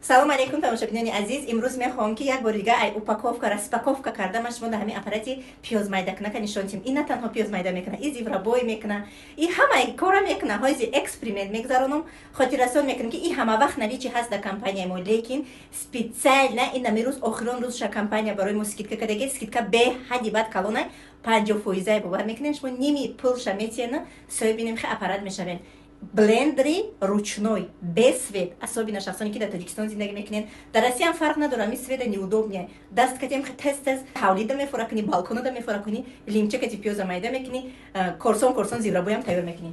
Салом алейкум, тамошобинони азиз! Имрӯз мехоҳам, ки як бори дига ай упаковка, распаковка карда, ман шумо дар ҳамин аппарати пиёзмайдакунака нишон дим. Ин на танҳо пиёз майда мекуна, и зиврабой мекуна, и ҳамаи кора мекуна. Ҳози эксперимент мегузаронам. Хотиррасон мекунам, ки и ҳама вақт наличии ҳаст дар компанияи мо, лекин специально ин нами рӯз, охирон рӯзша, компания барои мо скидка кардаги. Скидка беҳадди бад калонай, 50 фоизай. Бовар мекунем, шумо ними пулша метиена, соҳиби нимхи аппарат мешавем. Блендери ручной, без свет. Особенно шахсоне, ки дар Тоҷикистон зиндагӣ мекунед, дар Россиям фарқ надорад. Ми света неудобнее, даст катем тез тез ҳавлида мефора кунӣ, балконада мефора кунӣ, лимча кати пиёза майда мекунӣ, корсон корсон зиврабоям тайёр мекунӣ.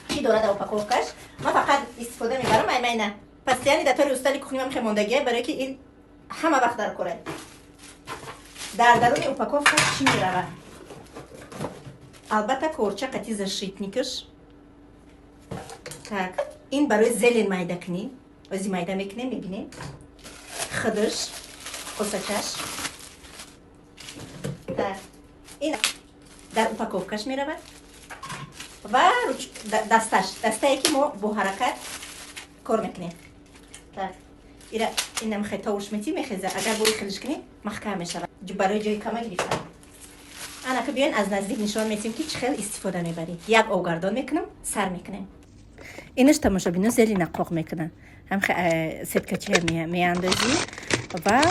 Чӣ дорад дар упаковкаш? Ман фақат истифода мебарам. Аймайна постоянно дар тори устали кухни ман хемондагия, барое ки ин ҳама вақт дар корай. Дар даруни упаковка чӣ меравад? Албатта, корча қати защитникаш. Так, ин барои зелень майдакунӣ, ози майда мекунем, мебинем. Хидиш косачаш. Так, ин дар упаковкаш меравад ва дасташ, дастае, ки мо бо ҳаракат кор мекунем. Так, ира инам хе товуш мети, мехеза. Агар бои хелиш кунӣ, маҳкам мешавад. Барои ҷои кама гирифтам. Анака, биёен, аз наздик нишон метим, ки чӣ хел истифода мебарӣ. Як овгардон мекунам, сар мекунем. Инаш, тамошобино, зелена қоқ мекунад. Ҳамхе сеткача меандозӣ ва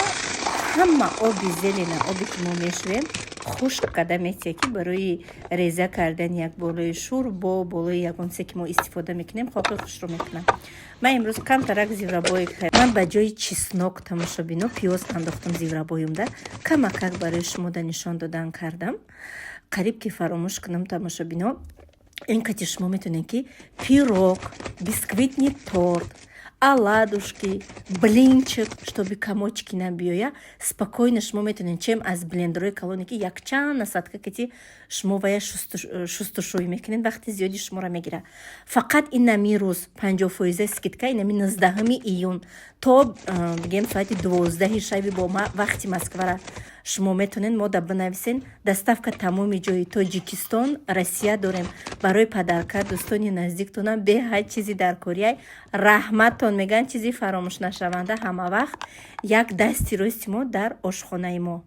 ҳама оби зелена, оби ки мо мешӯем, хушк карда метия, ки барои реза кардан як болои шӯрбо, болои ягон чизе, ки мо истифода мекунем, хоки хушро мекунам. Ман имрӯз камтарак зиврабой, ман ба ҷои чеснок, тамошобино, пиёз андохтам зиврабоюмда. Камакак барои шумо да нишон додан кардам. Қариб ки фаромӯш кунам, тамошобино, ин кати шумо метавонед, ки пирог, бисквитный торт, оладушки, блинчик, чтобы комочки набиёя, спокойно шумо метавонед, чем аз блендерҳои калоне, ки якчанд насадка кати шумо вая шустушӯй мекунед, вақти зиёди шуморо мегирад. Фақат инами рӯз 50 фоиза скидка, инами 19-уми июн то, бигем, соати 12-и шаби бо вақти Москвара шумо метавонед мо да бинависен. Доставка тамоми ҷои Тоҷикистон, Россия дорем. Барои подарка дӯстони наздиктонам беҳад чизи даркориай. Раҳматтон мегӯянд, чизи фаромӯшнашаванда, ҳама вақт як дасти рости мо дар ошхонаи мо.